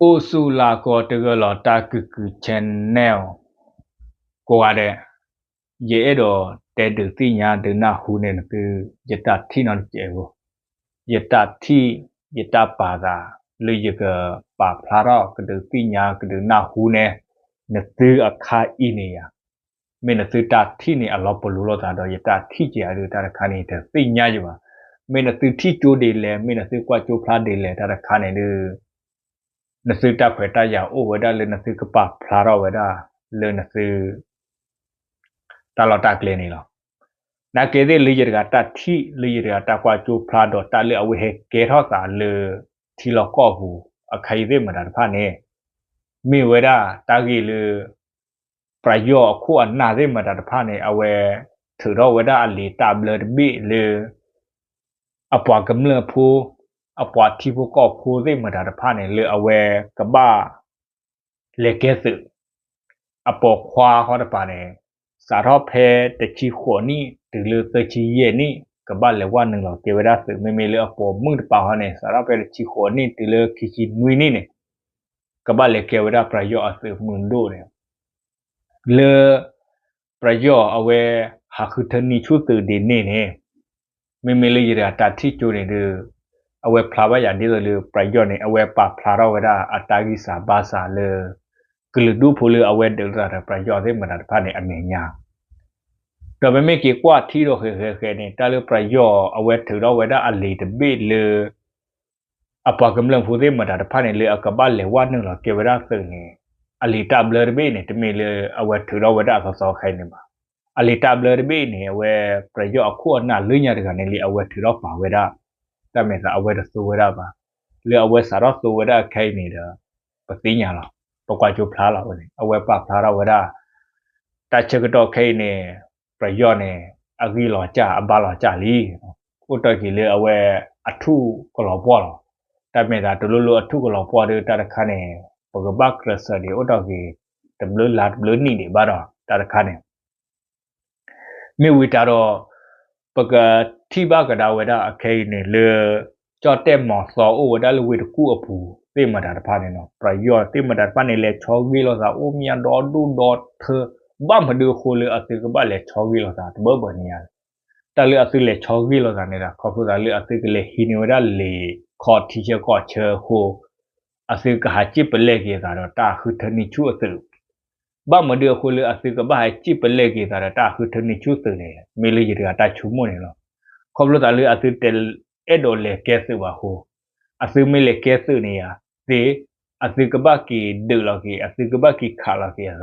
အိၣ်ဆူၣ်လၢကိးတဂၤလီၤ တၢ်ကုၢ်ကုၢ် channel ကိးဂၤဒဲး, ယအဲၣ်ဒိးတဲဒုးသ့ၣ်ညါဒုးနၢ်ဟူန့ၢ်နသု ယတၢ်ထံၣ်နီတစဲးဖိ, ယတၢ်ထံၣ် ယတၢ်ပာ်သး လၢယကပာ်ဖျါထီၣ်ကဒုးသ့ၣ်ညါကဒုးနၢ်ဟူန့ၢ် နသုအခါအံၤန့ၣ်ယၤ, မ့ၢ်နသုတၢ်ထံၣ်န့ၣ် အလီၤပလိာ်လိာ်သးဒီးယတၢ်ထံၣ်က့ၤဧါဒုး တၢ်တခါန့ၣ် တသ့ၣ်ညါယၤဘၣ်. မ့ၢ်နသုထံၣ်ကၠိဒ်လဲၣ် မ့ၢ်နသုကွၢ်ကၠိဖျါဒ်လဲၣ် တၢ်တခါန့ၣ်ဒုး နသုတၢ်ခွဲးတၢ်ယာ်အိၣ်ဝဲဒၣ်လၢနသုကပာ်ဖျါထီၣ်ဝဲဒၣ် လၢနသု တၢ်လီၢ်တၢ်ကျဲန့ၣ်လီၤ. နာ်က့သ့ၣ်လၢယတဂၤတၢ်ထံၣ် လၢယတဂၤတၢ်ကွၢ်ကၠိဖျါဒီးတၢ်လၢအဝဲဟဲကဲထီၣ်သးလၢ ထံလီၢ်ကီၢ်ပူၤ အခါအံၤသ့ၣ်မတၤတဖၣ်န့ၣ် မ့ၢ်ဝဲဒၣ်တၢ်ဂ့ၢ်လၢ ပယီၤအခိၣ်အနၢ်သ့ၣ်မတၤတဖၣ်န့ၣ် အဝဲထုးထီၣ်ဝဲဒၣ်အလံာ်တၢ်ဘျၢတဘ့ၣ်လၢ အပှၤကမျၢၢ်ဖိ အပှၤထံဖိကီၢ်ဖိသ့ၣ်မတၤတဖၣ်န့ၣ် လၢအဝဲကဘၣ်လဲၤကဲသုး အပိာ်ခွါဃီတပၤန့ၣ် စးထီၣ်ဖဲတဆံဃိးနံၣ် တုၤလၢသၢဆံယဲၢ်နံၣ် ကဘၣ်လဲၤဝဲနုာ်လီၤကဲဝဲဒၣ်သုး, မ့မ့ၢ်လၢအပိာ်မုၣ်တပၤဃီန့ၣ် စးထီၣ်ဖဲတဆံဃိးနံၣ် တုၤလၢခံဆံနွံနံၣ်န့ၣ် ကဘၣ်လဲၤကဲဝဲဒၣ်ပယီၤအသုးမုၢ်ဒိၣ်န့ၣ် လၢ ပယီၤအဝဲဟးဃုထၢနံၤဆူၣ်သုးဒ်န့ၣ်န့ၣ် မ့မ့ၢ်လၢယတဂၤတၢ်ထံၣ်ကၠိန့ၣ်ဒီး အဝဲဖျါဘၣ်ယၤဒ်သိးလၢပယီၤန့ၣ် အဝဲပာ်ဖျါထီၣ်ဝဲဒၣ်အတၢ်ဂံၢ်စၢ်ဘါစၢ်လၢ ကလုာ်ဒူၣ်ဖိလၢအဝဲဒုးလိာ်သးဒီးပယီၤသ့ၣ်မတၤတဖၣ်န့ၣ်အမဲာ်ညါ ဒီးမ့မ့ၢ်က့ၤကွၢ်ထံဒီးဃဲးဃဲးဃဲးန့ၣ် တၢ်လၢပယီၤအဝဲထုးထီၣ်ဝဲဒၣ်အလံာ်တဘ့ၣ်လၢ အပှၤကမျၢၢ်ဖိသ့ၣ်မတၤတဖၣ်န့ၣ် လၢအကဘၣ်လဲၤဝဲနုာ်လီၤကဲဝဲဒၣ်သုးန့ၣ် အလံာ်တၢ်ဘျၢတဘ့ၣ်န့ၣ် တမ့ၢ်လၢအဝဲထုးထီၣ်ဝဲဒၣ်အသီသီခဲအံၤန့ၣ်ဘၣ်. အလံာ်တၢ်ဘျၢတဘ့ၣ်န့ၣ် အဝဲပယီၤအခိၣ်အနၢ်လၢညါတဂၤန့ၣ်လံ အဝဲထုးထီၣ်ပာ်ဝဲဒၣ် တၢ်မဲာ်သးအဝဲတသိဝဲဒၣ်ဘၣ်. လၢအဝဲစးထီၣ်သိဝဲဒၣ်ခဲအံၤန့ၣ်ဒီး ပသ့ၣ်ညါလီၤ. ပကွၢ်ကၠိဖျါလီၤဝဲန့ၣ် အဝဲပာ်ဖျါထီၣ်ဝဲဒၣ် တၢ်ဆၢကတီၢ်ခဲအံၤန့ၣ် ပယီၤန့ၣ် အဂံၢ်လီၤစၢ်အဘါလီၤစၢ်လံ. အိၣ်တီၢ်က့ၤလၢအဝဲအထူၣ်ကလီၤပှီၢ်လီၤ. တၢ်မဲာ်သးတလိၣ်လိၣ်အထူၣ်ကလီၤပှီၢ်ဒီးတၢ်တခါန့ၣ် ပကဘၣ်ကြၢးစၢးဒံးအိၣ်တီၢ်က့ၤ တဘျုးလါတဘျုးနံၣ်ဒံးဘၣ်ဒီး တၢ်တခါန့ၣ် မ့ၢ်ဝံၤတၢ်ဒီး ပကထံၣ်ဘၣ်ကဒါဝဲဒၣ်အခဲအံၤန့ၣ်လၢ ကၠီၣ်တဲၣ်မီၤသီအိၣ်ဝဲဒၣ်လၢဝ့ၢ်တကူၣ်အပူၤသ့ၣ်မတၤတဖၣ်န့ၣ်လီၤ. ပယီၤသ့ၣ်မတၤတဖၣ်န့ၣ် လဲၤဆီဂ့ၤလိာ်သးအိၣ်မးဒီဒူၣ်ဒီထၢ ဘၣ်မနုၤအဃိလၢအသုကဘၣ်လဲၤဆီဂ့ၤလိာ်သးတဘၢဘၢန့ၣ်ဧါ. တၢ်လၢအသုလဲၤဆီဂ့ၤလိာ်သးန့ၣ်ဒီး ခီဖျိသးလၢအသုကလဲၤဟံးန့ၢ်ဝဲဒၣ်လံာ်ခီၣ်ထံဆၢကီၢ်ဆၢအဃိ အသုကဟးစံၣ်ပလဲၢ်က့ၤအသးဒီးတၢ်ဃုထၢနံၤဆူၣ်အသုး ဘၣ်မနုၤအဃိလၢအသုကဘၣ်ဟဲစံၣ်ပလဲၢ်က့ၤသးဒီးတၢ်ဃုထၢနံၤဆူၣ်သုးန့ၣ် မ့ၢ်လၢယတဂၤတၢ်ဆိကမိၣ်န့ၣ်လီၤ. ခီဖျိသးလၢအသုတအဲၣ်ဒိးလဲၤကဲသုးဘၣ်အဃိ အသုမ့ၢ်လဲၤကဲသုးန့ၣ်ယၤသ့ အသုကဘၣ်က့ၤဒုးလီၤက့ၤ အသုကဘၣ်က့ၤခးလီၤက့ၤအသး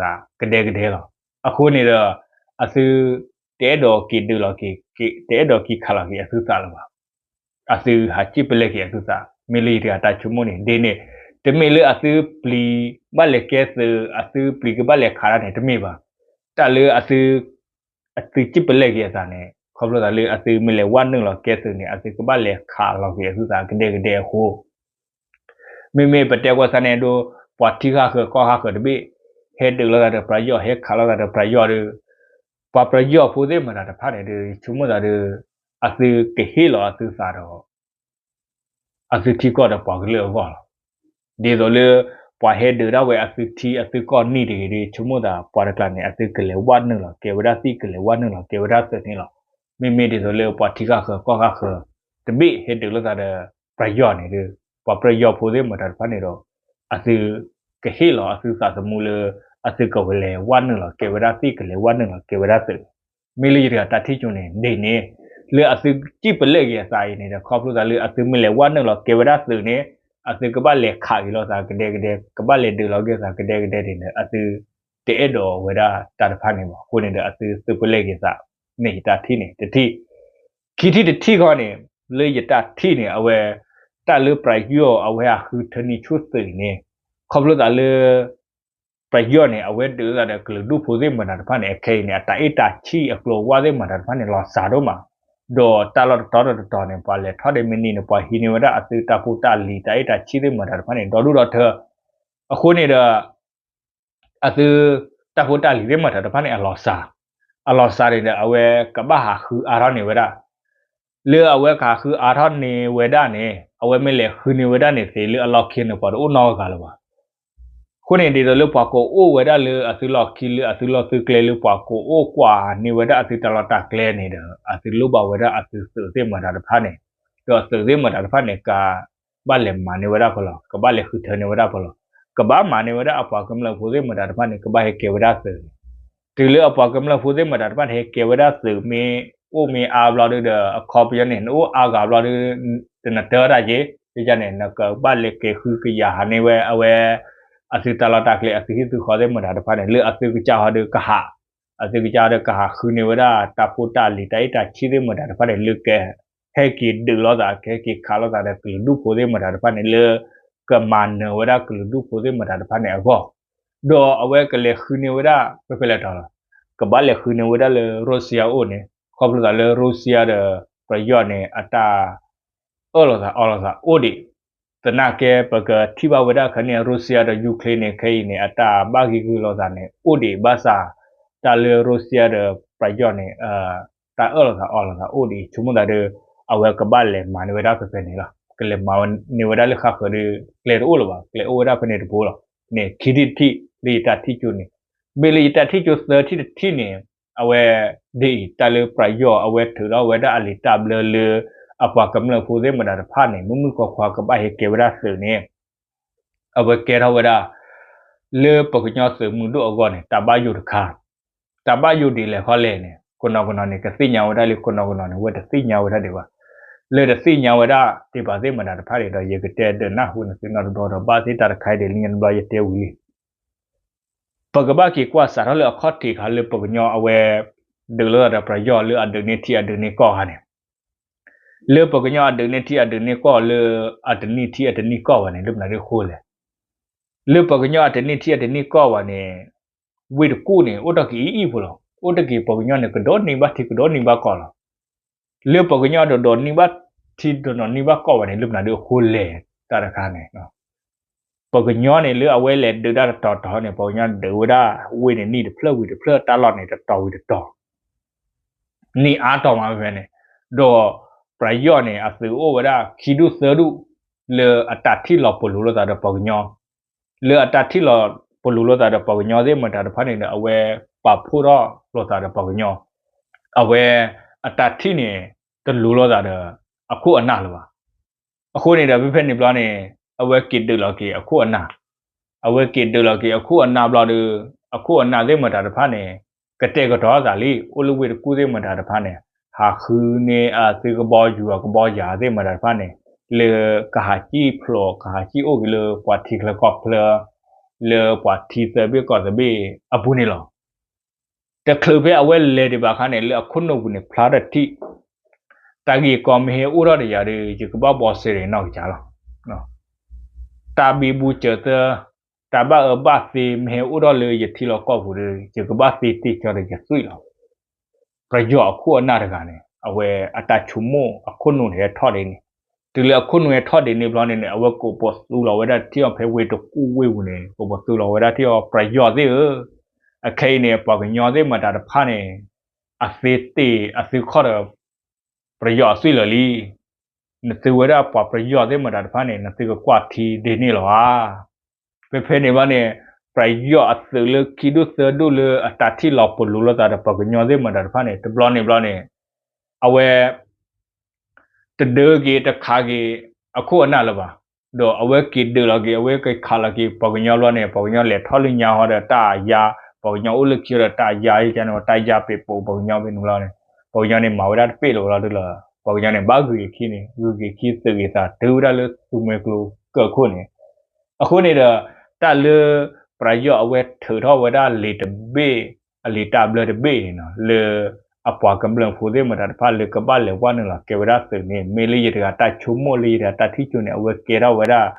ကဒဲကဒဲလီၤ. အဃိန့ၣ်ဒီး အသုတအဲၣ်ဒိးက့ၤဒုးလီၤက့ၤ တအဲၣ်ဒိးက့ၤခးလီၤက့ၤအသုသးလၢၤဘၣ်. အသုဟးစံၣ်ပလဲၢ်က့ၤအသုသး မ့ၢ်လၢယတဂၤတၢ်ဆိကမိၣ်န့ၣ် ဒ်န့ၣ် တမ့ၢ်လၢအသုပျံၤဘၣ်လဲၤကဲသုး အသုပျံၤကဘၣ်လဲၤခးတၢ်န့ၣ် တမ့ၢ်ဘၣ်. တၢ်လၢအသု အသုစံၣ်ပလဲၢ်က့ၤအသးန့ၣ် ခီဖျိသးလၢအသုမ့ၢ်လဲၤဝဲနုာ်လီၤကဲသုးန့ၣ် အသုကဘၣ်လဲၤခးလီၤက့ၤအသုသးကဒဲကဒဲအဃိ မ့မ့ၢ်ပတဲကွၢ်စါန့ၣ်ဒိ ပှၤထံဃၣ်ဃၢၤကီၢ်ဃၣ်ဃၢၤတဘ့ၣ် ဟဲဒုးလိာ်သးဒီးပယီၤ ဟဲခးလိာ်သးဒီးပယီၤဒီး ပှၤပယီၤဖိသ့ၣ်မတၤတဖၣ်န့ၣ်ဒီး ယဆိကမိၣ်သးဒီး အသုကဟ့ၣ်လီၤအသုသးဒီး အသုထံကီၢ်ဒီးပှၤကလုာ်အဂီၢ်လီၤ. ဒ်သိးလၢ ပှၤဟဲဒုးဒၣ်ဝဲအသုထံအသုကီၢ်နံၣ်တဂ့ၤဒီး ဆိကမိၣ်သးပှၤတကျါန့ၣ် အသုကလဲၤဝဲနုာ်လီၤကဲဝဲဒၣ်သ့ၣ် ကလဲၤဝဲနုာ်လီၤကဲဝဲဒၣ်သုးန့ၣ်လီၤ. မ့မ့ၢ်ဒ်သိးလၢပှၤထံဃၣ်ဃၢၤကီၢ်ဃၣ်ဃၢၤ တဘ့ၣ်ဟဲဒုးလိာ်သးဒီး ပယီၤန့ၣ်ဒီး ပှၤပယီၤဖိသ့ၣ်မတၤတဖၣ်န့ၣ်ဒီး အသုကဟ့ၣ်လီၤအသုသးသမူလၢ အသုကဝဲလဲၤဝဲနုာ်လီၤကဲဝဲဒၣ်သ့ၣ် ကလဲၤဝဲနုာ်လီၤကဲဝဲဒၣ်သုး မ့ၢ်လၢယတဂၤတၢ်ထံၣ်ကၠိန့ၣ် ဒ်န့ၣ် လၢအသုစံၣ်ပလဲၢ်က့ၤအသးအံၤန့ၣ်ဒီး ခီဖျိသးလၢအသုမ့ၢ်လဲၤဝဲနုာ်လီၤကဲဝဲဒၣ်သုးန့ၣ် အသုကဘၣ်လဲၤခးက့ၤလိာ်သးကဒဲကဒဲ ကဘၣ်လဲၤဒုးလီၤက့ၤသးကဒဲကဒဲန့ၣ်ဒီး အသုတအဲၣ်ဒိးဝဲဒၣ်တၢ်တဖၣ်န့ၣ်ဘၣ်. အဃိန့ၣ်ဒီးအသုသုးပလဲၢ်က့ၤသး မ့ၢ်ယတၢ်ထံၣ်န့ၣ် တထံၣ် ခံထံၣ်တထံၣ်ခီန့ၣ် လၢယတၢ်ထံၣ်န့ၣ် အဝဲ တၢ်လၢပယီၤအဝဲဟးဃုထၢနံၤဆူၣ်သုးန့ၣ် ခီဖျိသးလၢ ပယီၤန့ၣ် အဝဲဒုးသးဒီးကလုာ်ဒူၣ်ဖိသ့ၣ်မတၤတဖၣ်န့ၣ် အခဲအံၤန့ၣ် အတၢ်အ့ၣ်တၢ်ဆံၣ်အကျိၤအဝါသ့ၣ်မတၤတဖၣ်န့ၣ် လီၤစှၤဒိၣ်မး, ဒီးတၢ်လီၢ်တတီၤတတီၤန့ၣ် ပှၤလဲၤထီၣ်ဒ့မ့ၢ်နံၤန့ၣ် ပှၤဟံးန့ၢ်ဝဲဒၣ်အသုတၢ်ဖိတၢ်လံၤ တၢ်အ့ၣ်တၢ်ဆံၣ်သ့ၣ်မတၤတဖၣ်န့ၣ် ဒီဒူၣ်ဒီထၢ, အဃိန့ၣ်ဒီး အသုတၢ်ဖိတၢ်လံၤသ့ၣ်မတၤတဖၣ်န့ၣ် အလီၤစှၤ, အလီၤစှၤန့ၣ်ဒီး အဝဲကဘၣ်ဟးဃုအါထီၣ်န့ၢ်ဝဲဒၣ် လၢအဝဲကဟးဃုအါထီၣ်န့ၢ်ဝဲဒၣ်န့ၣ် အဝဲမ့ၢ်လဲၤဃုန့ၢ်ဝဲဒၣ်န့ၣ်သ့ လၢအလီၢ်ခံန့ၣ် ပှၤတအိၣ်နီတဂၤလၢၤဘၣ်. အဃိန့ၣ် ဒ်သိးလၢပှၤကအိၣ်ဝဲဒၣ်လၢအသုလီၢ်ခံ လၢအသုလီၢ်သုကျဲ လၢပှၤကအိၣ်ကွၢ်န့ၢ်ဝဲဒၣ်အသုတၢ်လီၢ်တၢ်ကျဲန့ၣ်ဒီး အသုလိၣ်ဘၣ်ဝဲဒၣ်အသုသုးသ့ၣ်မတၤတဖၣ်န့ၣ်, ဒီးအသုးသ့ၣ်မတၤတဖၣ်န့ၣ် ကဘၣ်လဲၤမၤန့ၢ်ဝဲဒၣ်ဖဲလဲၣ်, ကဘၣ်လဲၤဃုထၢန့ၢ်ဝဲဒၣ်ဖဲလဲၣ်, ကဘၣ်မၤန့ၢ်ဝဲဒၣ်အပှၤကမျၢၢ်ဖိသ့ၣ်မတၤတဖၣ်န့ၣ် ကဘၣ်ဟဲကဲဝဲဒၣ်သုးန့ၣ်, တုၤလၢအပှၤကမျၢၢ်ဖိသ့ၣ်မတၤတဖၣ်န့ၣ် ဟဲကဲဝဲဒၣ်သုးမ့ၢ်အိၣ်မ့ၢ်အါဘျီဒုဒီး အခီပညီန့ၣ် နအိၣ်အါဂၤဘျီဒု တနတၢတၢ်က့, ဒ်န့ၣ် နကဘၣ်လဲၤကဲဃုကယၤဟးန့ၢ်ဝဲအဝဲ အသုတၢ်လီၢ်တၢ်ကျဲ အသုဟံၣ်သုဃီသ့ၣ်မတၤတဖၣ်န့ၣ် လၢအသုကစၢ်ဟီဒီးကဟး, အသုကစၢ်ဟီဒီးကဟးဃုန့ၢ်ဝဲဒၣ်တၢ်ဖိတၢ်လံၤ တၢ်အဲၣ်တၢ်ဆံသ့ၣ်မတၤတဖၣ်န့ၣ် လၢကဟဲက့ၤဒုးလိာ်သး ကဟဲက့ၤခးလိာ်သးဒီးကလုာ်ဒူၣ်ဖိသ့ၣ်မတၤတဖၣ်န့ၣ် လၢကမၤနၢၤဝဲဒၣ်ကလုာ်ဒူၣ်ဖိသ့ၣ်မတၤတဖၣ်န့ၣ်အဂီၢ်, ဒီးအဝဲကလဲၤဃုန့ၢ်ဝဲဒၣ်ဖဲဖဲလဲၣ်တီၤလီၤ, ကဘၣ်လဲၤဃုန့ၢ်ဝဲဒၣ်လၢရူၤစံယါအိၣ်န့ၣ် ခီဖျိသးလၢရူၤစံယါဒီးပယီၤန့ၣ် အတၢ်အၢၣ်လီၤသးအီလီၤသးအိၣ်ဒံး, သနာ်က့ ပကထံၣ်ဘၣ်ဝဲဒၣ်ခဲန့ၣ် ရူၤစံယါဒီး Ukraine န့ၣ် ခဲအံၤန့ၣ် အတၢ်ဘၣ်ဂံၢ်ဂုာ်လိာ်သးန့ၣ် အိၣ်ဒံးဘၣ်ဆၣ် တၢ်လၢရူၤစံယါဒီးပယီၤန့ၣ် တၢ်အၢၣ်လီၤသးအီလီၤသးအိၣ်ဒံး ဆိကမိၣ်သးဒီး အဝဲကဘၣ်လဲၤမၤန့ၢ်ဝဲဒၣ်ဖဲဖဲန့ၣ်လီၤ. ကလဲၤမၤန့ၢ်ဝဲဒၣ်လၢဃၣ်ဃၢၤဒီး ကျဲတအိၣ်လၢၤဘၣ်, ကျဲအိၣ်ဝဲဒၣ်ဖဲန့ၣ်တဘိလီၤ. န့ၣ်ခံထံၣ်တထံၣ် လၢယတၢ်ထံၣ်ကၠိန့ၣ်, မ့ၢ်လၢယတၢ်ထံၣ်ကၠိသၢထံၣ်တထံၣ်န့ၣ် အဝဲဒ်အံၤ တၢ်လၢပယီၤအဝဲထုးထီၣ်ဝဲဒၣ်အလံာ်တၢ်ဘျၢလၢ အပှၤကမျၢၢ်ဖိသ့ၣ်မတၤတဖၣ်န့ၣ် မုၢ်မုၢ်ခွါခွါကဘၣ်ဟဲကဲဝဲဒၣ်သုးန့ၣ် အဝဲကဲထီၣ်ဝဲဒၣ် လၢပှၤကညီသုးမုၢ်ဒိၣ်အဂီၢ်န့ၣ် တၢ်ဘၣ်ယိၣ်တခါ, တၢ်ဘၣ်ယိၣ်ဒ်လဲၣ်ဃီလဲၣ်န့ၣ် ကနီၤကနီၤန့ၣ် ကသ့ၣ်ညါဝဲဒၣ်လံ, ကနီၤကနီၤန့ၣ် ဝဲတသ့ၣ်ညါဝဲဒၣ်ဒံးဘၣ်. လၢတသ့ၣ်ညါဝဲဒၣ်ဒံးဘၣ်သ့ၣ်မတၤတဖၣ်န့ၣ်ဒီး ယကတဲဒုးနၢ်ဟူနသုနီတဘျီဒီး ဘၣ်သ့ၣ်တၢ်တခါအံၤဒ်လၢညါတဘျီယတဲဝံၤလံ ပကဘၣ်က့ၤကွၢ်စးထီၣ်လၢအခီၣ်ထံးခါလၢပှၤကညီအဝဲ ဒုးလိာ်သးဒီးပယီၤလၢအဒုးန့ၢ်ထံအဒုးန့ၢ်ကီၢ်ခါန့ၣ်, လၢပှၤကညီအဒုးန့ၢ်ထံအဒုးန့ၢ်ကီၢ်လၢအတနံၣ်ထံအတနံၣ်ကီၢ်ဘၣ်န့ၣ် လၢမနုၤဒ်အဃိလဲၣ်. လၢပှၤကညီအတနံၣ်ထံအတနံၣ်ကီၢ်ဘၣ်န့ၣ် ဝ့ၢ်တကူၣ်န့ၣ် အိၣ်တ့ၢ်က့ၤအံၤအံၤဖိလီၤ. အိၣ်တ့ၢ်က့ၤပှၤကညီန့ၣ် ကဒိးန့ၢ်ဘၣ်ထံကဒိးန့ၢ်ဘၣ်ကီၢ်လီၤ. လၢပှၤကညီတဒိးန့ၢ်ဘၣ်ထံတဒိးန့ၢ်ဘၣ်ကီၢ်ဘၣ်န့ၣ် လၢမနုၤဒ်အဃိလဲၣ် တၢ်တခါန့ၣ် ပှၤကညီန့ၣ် လၢအဝဲလဲၤဒုးတၢ်တတီၤတီၤန့ၣ် ပှၤကညီဒုးဝဲဒၣ်ဝ့ၢ်န့ၣ်နံၣ်တဖျၢၣ်ဝံၤတဖျၢၣ် တၢ်လီၢ်န့ၣ်တတီၤဝံၤတတီၤ, နံၣ်အါတီၤမးဖဲန့ၣ်, ဒီးပယီၤန့ၣ် အသုးအိၣ်ဝဲဒၣ်ခံဒူၣ်သၢဒူၣ် လၢအတၢ်ထံၣ်လီၤပလိာ်လိာ်သးဒီးပှၤကညီ, လၢအတၢ်ထံၣ်လီၤပလိာ်လိာ်သးဒီးပှၤကညီသ့ၣ်မတၤတဖၣ်န့ၣ်ဒီး အဝဲပာ်ဖှိၣ်ထီၣ်လိာ်သးဒီးပှၤကညီ, အဝဲအတၢ်ထံၣ်န့ၣ် တလိၤလိာ်သးဒီးအခိၣ်အနၢ်လၢၤဘၣ်. အဃိန့ၣ်ဒီး ဖဲဖဲန့ၣ်ဘျီန့ၣ် အဝဲက့ၤဒုးလီၤက့ၤအခိၣ်အနၢ်, အဝဲက့ၤဒုးလီၤက့ၤအခိၣ်အနၢ်ဘျီဒီး အခိၣ်အနၢ်သ့ၣ်မတၤတဖၣ်န့ၣ် ကတဲာ်ကတီၤသးလံ အိၣ်လၢဝ့ၢ်တကူၣ်သ့ၣ်မတၤတဖၣ်န့ၣ် ဟးဃုန့ၢ်အသုကဘီယူၤအကဘီယၤသ့ၣ်မတၤတဖၣ်န့ၣ် လၢကဟးစံၣ်ဖျိး ကဟးစံၣ်အိၣ်က့ၤလၢပှၤထံချၢကီၢ်ချၢ လၢပှၤထံသၢဘ့ၣ်ကီၢ်သၢဘ့ၣ်အပူၤန့ၣ်လီၤ. တချုးဖဲအဝဲလဲၤဒံးဘၣ်အခါန့ၣ် လၢအခိၣ်နူာ်ပူၤန့ၣ် ဖျါတထံၣ် တၢ်ဂ့ၢ်ကီမ့ၢ်ဟဲအိၣ်ထီၣ်ဒီးယၤဒီး ယကဘၣ်ဘှီစ့ၢ်ကီးနီၢ်ကစၢ်လီၤ. တၢ်ဘံဘူစၢၤသၢ တၢ်ဘၣ်အၢဘၣ်သီမ့ၢ်ဟဲအိၣ်ထီၣ်လၢယထံလီၢ်ကီၢ်ပူၤဒီး ယကဘၣ်သံတ့ၢ်ကၠီဒီးယသွံၣ်လီၤ. ပယီၤအခိၣ်အနၢ်တဂၤန့ၣ် အဝဲအတၢ်ဆိကမိၣ်အခိၣ်နူာ်န့ၣ်ဟဲထီၣ်ဒ်န့ၣ်, တုၤလၢအခိၣ်နူာ်ဟဲထီၣ်ဒ်န့ၣ်ဘျီန့ၣ်န့ၣ် အဝဲကိးပသူလီၤဝဲဒၣ်ထံၣ်အီၤဖဲဝ့ၢ်တကူၣ်ဝ့ၢ်ပူၤန့ၣ် ကိးပသူလီၤဝဲဒၣ်ထံၣ်အီၤ ပယီၤသ့ၣ်ဧၢ, အခဲအံၤန့ၣ် ပှၤကညီသ့ၣ်မတၤတဖၣ်န့ၣ် အသ့တ့ၢ်အသုခီၣ်ဒီး ပယီၤအသွံၣ်လၢာ်လံ. နသုဝဲဒၣ်ပှၤပယီၤသ့ၣ်မတၤတဖၣ်န့ၣ် နသုကကွၢ်ထံဒ်န့ၣ်လီၤဧါ. ဖဲဖဲန့ၣ်ဘၣ်န့ၣ် ပယီၤအသုးလၢခံဒူၣ်သၢဒူၣ်လၢအတၢ်ထံၣ်လီၤပလိာ်လိာ်သးဒီးပှၤကညီသ့ၣ်မတၤတဖၣ်န့ၣ် တဘျီန့ၣ်ဘျီန့ၣ် အဝဲ တဒုးက့ၤတခးက့ၤအခိၣ်အနၢ်လၢၤဘၣ်. ဒီးအဝဲက့ၤဒုးလီၤက့ၤ အဝဲက့ၤခးလီၤက့ၤပှၤကညီဘျီန့ၣ် ပှၤကညီလဲၤထီၣ်လၢညါဟီဒီးတၢ်ယါ, ပှၤကညီအိၣ်လၢခံဒီးတၢ်ယါ ယကန့ၣ် တၢ်ယါပ့းပိာ်ပှၤကညီဖဲန့ၣ်လီၤန့ၣ် ပှၤကညီန့ၣ်မၤဝဲဒၣ်တပ့ၢ်လၢၤဝဲလီၤဒ်လီၤ. ပှၤကညီန့ၣ် ဘၣ်ဂုာ်က့ၤခံန့ၣ် ဂုာ်က့ၤခံသုးက့ၤသးတုၤဝဲဒၣ်လၢသူမှဲကျိကၢၢ်ခိၣ်န့ၣ် အဃိန့ၣ်ဒီး တၢ်လၢ ပယီၤအဝဲထုးထီၣ်ဝဲဒၣ်လံာ်တဘ့ၣ် အလံာ်တၢ်ဘျၢတဘ့ၣ်န့ၣ်နီၤ လၢအပှၤကမျၢၢ်ဖိသ့ၣ်မတၤတဖၣ်လၢကဘၣ်လဲၤဝဲနုာ်လီၤကဲဝဲဒၣ်သုးန့ၣ် မ့ၢ်လၢယတဂၤတၢ်ဆိကမိၣ်လၢယတဂၤတၢ်ထံၣ်ကၠိန့ၣ် အဝဲကဲထီၣ်ဝဲဒၣ်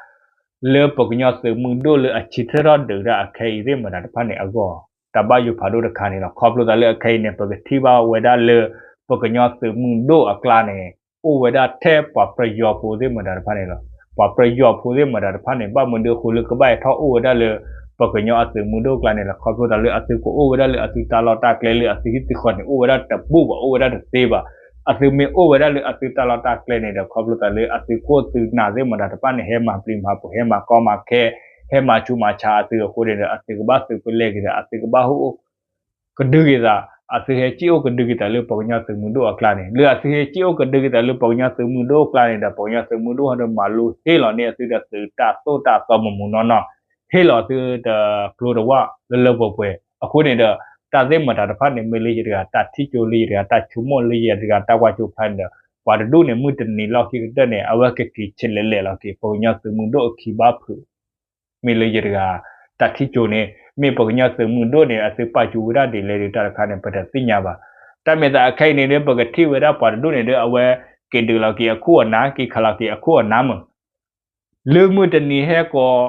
လၢပှၤကညီသုးမုၢ်ဒိၣ်လၢအဆၢထၢၣ်ထီၣ်ဒုးဒၣ်အခဲအံၤသ့ၣ်မတၤတဖၣ်န့ၣ်အဂီၢ် တၢ်ဘၣ်ယိၣ်ဖးဒိၣ်တခါန့ၣ်လီၤ. ခီဖျိသးလၢအခဲအံၤန့ၣ် ပကထံၣ်ဘၣ်ဝဲဒၣ်လၢ ပှၤကညီသုးမုၢ်ဒိၣ်အကျါန့ၣ် အိၣ်ဝဲဒၣ်ထဲပှၤပယီၤဖိသ့ၣ်မတၤတဖၣ်န့ၣ်လီၤ. ပှၤပယီၤဖိသ့ၣ်မတၤတဖၣ်န့ၣ် ဘၣ်မနုၤအဃိလၢကဘၣ်ဟဲထီၣ်အိၣ်ဝဲဒၣ်လၢ ပှၤကညီအသုးမုၢ်ဒိၣ်အကျါန့ၣ်လီၤ. ခီဖျိသးလၢအသုကအိၣ်ဝဲဒၣ်လၢအသုတၢ်လီၢ်တၢ်ကျဲလၢအသုဟံၣ်သုဃီန့ၣ် အိၣ်ဝဲဒၣ်တဘူးဘၣ် အိၣ်ဝဲဒၣ်တသ့ဘၣ်. အသုမ့ၢ်အိၣ်ဝဲဒၣ်လၢအသုတၢ်လီၢ်တၢ်ကျဲန့ၣ်ဒီး ခီဖျိသးလၢအသုခိၣ်သုနၢ်သ့ၣ်မတၤတဖၣ်န့ၣ် ဟဲမၤပျံၤမၤဖုး ဟဲမၤကီမၤခဲ ဟဲမၤဆူးမၤဆါအသုအဃိန့ၣ်ဒီး အသုကဘၣ်သုးပလဲက့ၤဒီး အသုကဘၣ်ဟူး ကဒုက့ၤသး, အသုဟဲစံၣ်အိၣ်ကဒုက့ၤသးလၢပှၤကညီသုးမုၢ်ဒိၣ်အကျါန့ၣ်, လၢအသုဟဲစံၣ်အိၣ်ကဒုက့ၤသးလၢပှၤကညီသုးမုၢ်ဒိၣ်အကျါန့ၣ်ဒီး ပှၤကညီသုးမုၢ်ဒိၣ်ဟီဒီးမၤလိဟ့ၣ်လီၤန့ၢ်အသုဒီးသုးတၢ်သိၣ်တၢ်သီမုၢ်မုၢ်နီၢ်နီၢ်, ဟ့ၣ်လီၤသုတကျိတဝၣ်လၢလၢပှဲၤပှဲၤ. အဃိန့ၣ်ဒီး တၢ်သ့ၣ်မတၤတဖၣ်န့ၣ် မ့ၢ်လၢယတဂၤတၢ်ထံၣ်ကၠိ လၢယတဂၤတၢ်ဆိကမိၣ် လၢယတဂၤတၢ်ကွၢ်ကၠိဖျါန့ၣ်ဒီး ပှၤတဒူၣ်န့ၣ် မုၢ်တနံၤလီၢ်ခံကတၢၢ်န့ၣ် အဝဲကက့ၤဆဲးလဲၤလဲၤလီၤက့ၤ ပှၤကညီသုးမုၢ်ဒိၣ်အခံဘၣ်ဖုး မ့ၢ်လၢယတဂၤတၢ်ထံၣ်ကၠိန့ၣ် မ့ၢ်ပှၤကညီသုးမုၢ်ဒိၣ်န့ၣ် အသုပာ်ကၠိဝဲဒၣ်ဒ်လဲၣ်ဒီး တၢ်တခါန့ၣ် ပတသ့ၣ်ညါဘၣ်. တၢ်မဲာ်သးအခဲအံၤန့ၣ်ဒီး ပကထံၣ်ဝဲဒၣ်ပှၤတဒူၣ်န့ၣ်ဒီး အဝဲက့ၤဒုးလီၤက့ၤအခိၣ်အနၢ် က့ၤခးလီၤက့ၤအခိၣ်အနၢ်မး လၢမုၢ်တနံၤဟဲကီး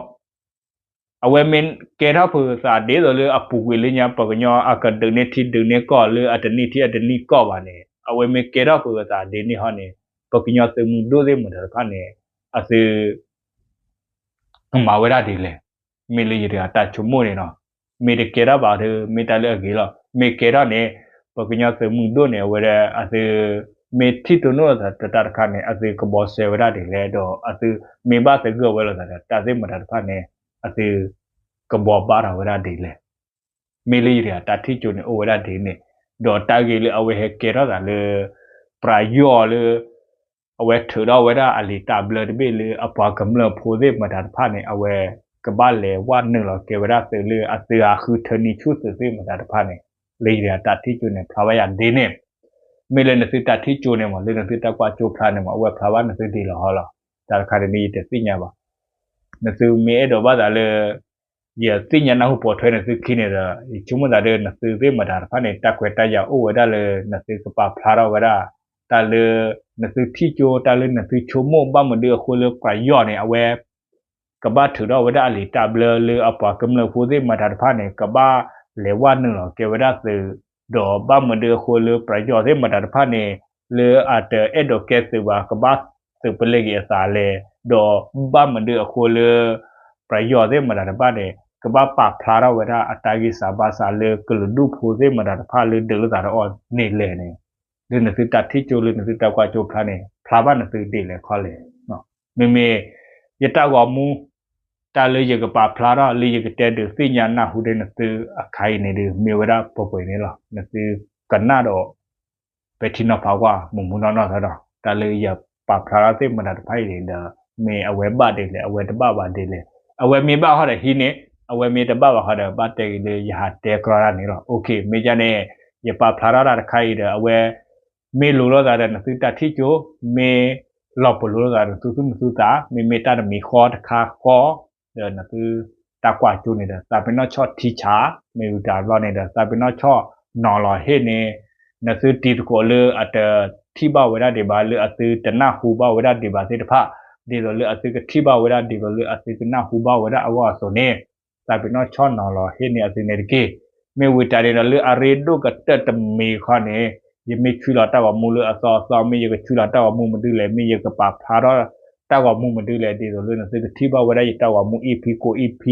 အဝဲမ့ၢ်ကဲထီၣ်ဖုးသးဒ်သိးလၢအပူၤကွံာ်လၢညါ ပှၤကညီအကဒုးန့ၢ်ထံဒုးန့ၢ်ကီၢ်လၢအတနံၣ်ထံၣ်အတနံၣ်ကီၢ်ဘၣ်န့ၣ် အဝဲမ့ၢ်ကဲထီၣ်ဖုးသးဒ်န့ၣ်ဟီန့ၣ် ပှၤကညီသုးမုၢ်ဒိၣ်သ့ၣ်မတၤတဖၣ်န့ၣ် အသု ကမၤဝဲဒၣ်ဒ်လဲၣ်. မ့ၢ်လၢယတဂၤတၢ်ဆိကမိၣ်န့ၣ်နီၤ, မ့ၢ်တကဲထီၣ်ဘၣ်ဒီး မ့ၢ်တၢ်လၢအဂ့ၤလီၤ. မ့ၢ်ကဲထီၣ်န့ၣ် ပှၤကညီသုးမုၢ်ဒိၣ်န့ၣ် အဝဲဒၣ်အသု မ့ၢ်ထံၣ်တိၢ်နီၣ်သးတၢ်တခါန့ၣ် အသုကဘီစဲဝဲဒၣ်ဒ်လဲၣ် ဒီးအသုမ့ၢ်ဘၣ်သဂၢၢ်ဝဲလိာ်သးဒီး တၢ်သ့ၣ်မတၤတဖၣ်န့ၣ် အသုကဘီဘၣ်ထီၣ်ဝဲဒၣ်ဒ်လဲၣ်. မ့ၢ်လၢယတဂၤတၢ်ထံၣ်ကၠိန့ၣ်အိၣ်ဝဲဒၣ်ဒ်န့ၣ်, ဒီးတၢ်ဂ့ၢ်လၢအဝဲဟဲကဲထီၣ်သးလၢ ပယီၤလၢ အဝဲထုးထီၣ်ဝဲဒၣ်အလံာ်တၢ်ဘျၢတဘ့ၣ်လၢအပှၤကမျၢၢ်ဖိသ့ၣ်မတၤတဖၣ်န့ၣ် အဝဲကဘၣ်လဲၤဝဲနုာ်လီၤကဲဝဲဒၣ်သုးလၢအသုးအဃုထၢနံၣ်ဆူၣ်သုးသ့ၣ်မတၤတဖၣ်န့ၣ် လၢယတၢ်ထံၣ်ကၠိန့ၣ် ဖျါဝဲယၤဒ်န့ၣ်. မ့ၢ်လၢနသုတၢ်ထံၣ်ကၠိန့ၣ်မး လၢနသုတၢ်ကွၢ်ကၠိဖျါန့ၣ်မး အဝဲဖျါဘၣ်နသုဒ်လဲၣ်ဟီလီၤ. တၢ်တခါန့ၣ် ယတသ့ၣ်ညါဘၣ်. နသုမ့ၢ်အဲၣ်ဒိးဘၣ်သးလၢ ယသ့ၣ်ညါနၢ်ဟူပိာ်ထွဲနသုခံန့ၣ်ဒီး ယဆိကမိၣ်သးဒီး နသုသ့ၣ်မတၤတဖၣ်န့ၣ် တၢ်ခွဲးတၢ်ယာ်အိၣ်ဝဲဒၣ်လၢ နသုကပာ်ဖျါထီၣ်ဝဲဒၣ် တၢ်လၢ နသုထံၣ်ကၠိ တၢ်လၢနသုဆိကမိၣ် ဘၣ်မနုၤအဃိလၢပယီၤန့ၣ် အဝဲ ကဘၣ်ထုးထီၣ်ဝဲဒၣ်အလံာ်တၢ်ဘျၢလၢအပှၤကမျၢၢ်ဖိသ့ၣ်မတၤတဖၣ်န့ၣ် ကဘၣ်လဲၤဝဲနုာ်လီၤကဲဝဲဒၣ်သုး, ဒီးဘၣ်မနုၤအဃိလၢပယီၤသ့ၣ်မတၤတဖၣ်န့ၣ် လၢအတအဲၣ်ဒိးကဲသုးဘၣ် ကဘၣ်သုးပလဲက့ၤအသးလဲၣ်, ဒီးဘၣ်မနုၤအဃိလၢ ပယီၤသ့ၣ်မတၤတဖၣ်န့ၣ် ကဘၣ်ပာ်ဖျါထီၣ်ဝဲဒၣ်အတၢ်ဂံၢ်စၢ်ဘါစၢ်လၢကလုာ်ဒူၣ်ဖိသ့ၣ်မတၤတဖၣ်လၢဒုးလိာ်သးဒီးအီၤန့ၣ်လဲၣ်န့ၣ်, လၢနသုတၢ်ထံၣ်ကၠိ လၢနသုတၢ်ကွၢ်ကၠိဖျါန့ၣ် ဖျါဘၣ်နသုဒ်လဲၣ်ခီလဲၣ်. မ့မ့ၢ် ယတၢ်ဂီၤမူ တၢ်လၢယကပာ်ဖျါထီၣ် လၢယကတဲဒုးသ့ၣ်ညါနၢ်ဟူဒီးနသုအခါအံၤန့ၣ်ဒီး မ့ၢ်ဝဲဒၣ်ပှဲၤပှဲၤန့ၣ်လီၤ. နသုကနၣ်ဒီး ပဲာ်ထံနီၤဖးကွၢ် မုၢ်မုၢ်နီၢ်နီၢ်သဒီး တၢ်လၢယပာ်ဖျါထီၣ်သ့ၣ်မတၤတဖၣ်အံၤန့ၣ်ဒီး မ့ၢ်အဝဲဘၣ်ဒ်လဲၣ် အဝဲတဘၣ်ဘၣ်ဒ်လဲၣ်, အဝဲမ့ၢ်ဘၣ်ဃီဒီးဟံးန့ၢ်, အဝဲမ့ၢ်တဘၣ်ဘၣ်ဃီဒီး ဘၣ်တဲက့ၤလၢယဟးတဲကြီတၢ်န့ၣ်လီၤ. မ့ၢ်ဒ်န့ၣ် ယပာ်ဖျါထီၣ်တၢ်တခါအံၤဒီး အဝဲ မ့ၢ်လိၤလိာ်သးဒီးနသုတၢ်ထံၣ်ကၠိ, မ့ၢ်လီၤပလိာ်လိာ်သးဒီးနသုသူၣ်နသုသး, မ့မ့ၢ်တၢ်တမံၤဃီတခါဃီ ဒီးနသုတၢ်ကွၢ်ကၠိန့ၣ်ဒီး သးပ့ၤနီၣ်ဆီၣ်ထံဆး, မ့ၢ်ဝံၤတၢ်ဘျီန့ၣ်ဒီး သးပ့ၤနီၣ်ဆီၣ်နီၤလီၤဟ့ၣ်န့ၣ် နသုတံၤသကိးလၢအတထံၣ်ဘၣ်ဝဲဒၣ်ဒံးဘၣ် လၢအသုတနၢ်ဟူဘၣ်ဝဲဒၣ်ဒံးဘၣ်သ့ၣ်တဖၣ်, ဒ်သိးလၢအသုကထံၣ်ဘၣ်ဝဲဒၣ် ဒ်သိးလၢအသုကနၢ်ဟူဘၣ်ဝဲဒၣ်အဂီၢ်အသိးန့ၣ် သးပ့ၤနီၣ်ဆီၣ်နီၤလီၤဟ့ၣ်န့ၢ်အသုန့ၣ်တက့ၢ်. မ့ၢ်ဝံၤတၢ်န့ၣ်ဒီး လၢအရ့ဒိၣ်ကတၢၢ်တမံၤဃီန့ၣ် ယမ့ၢ်ဆွံလီၤတၢ်ဂီၤမူလၢအသီအသီ မ့ၢ်ယကဆွံလီၤတၢ်ဂီၤမူမနုၤလဲၣ်, မ့ၢ်ယကပာ်ဖျါထီၣ်တၢ်ဂီၤမူမနုၤလဲၣ်, ဒ်သိးလၢနသုကထံၣ်ဘၣ်ဝဲဒၣ်ယတၢ်ဂီၤမူ EP ကိး EP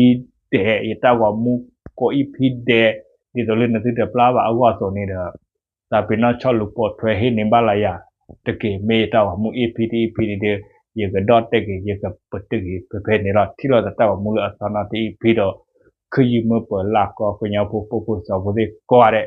ဒဲး, ယတၢ်ဂီၤမူကိး EP ဒဲး, ဒ်သိးလၢနသုတပျၢ်ဘၣ်အဂီၢ်အသိးန့ၣ်ဒီး သးပ့ၤနီၣ်ဆီၣ်လူၤပိာ်ထွဲဟ့ၣ်န့ၢ်ဘၣ်လၢယၤတက့ၢ်. မ့ၢ်ယတၢ်ဂီၤမူ EP တ EP န့ၣ်ဒီး ယကဒီၣ်တဲာ်က့ၤ ယကပတုာ်က့ၤဖဲဖဲန့ၣ်လီၤ. ထံၣ်လိာ်သးတၢ်ဂီၤမူလၢအသီနီတ EP ဒီး ခုယုၢ်မုၢ်ပၢၤလၢ်ကီကညီဖိ ဖိဖိစီၤဖိသ့ၣ်ကိးဂၤဒဲး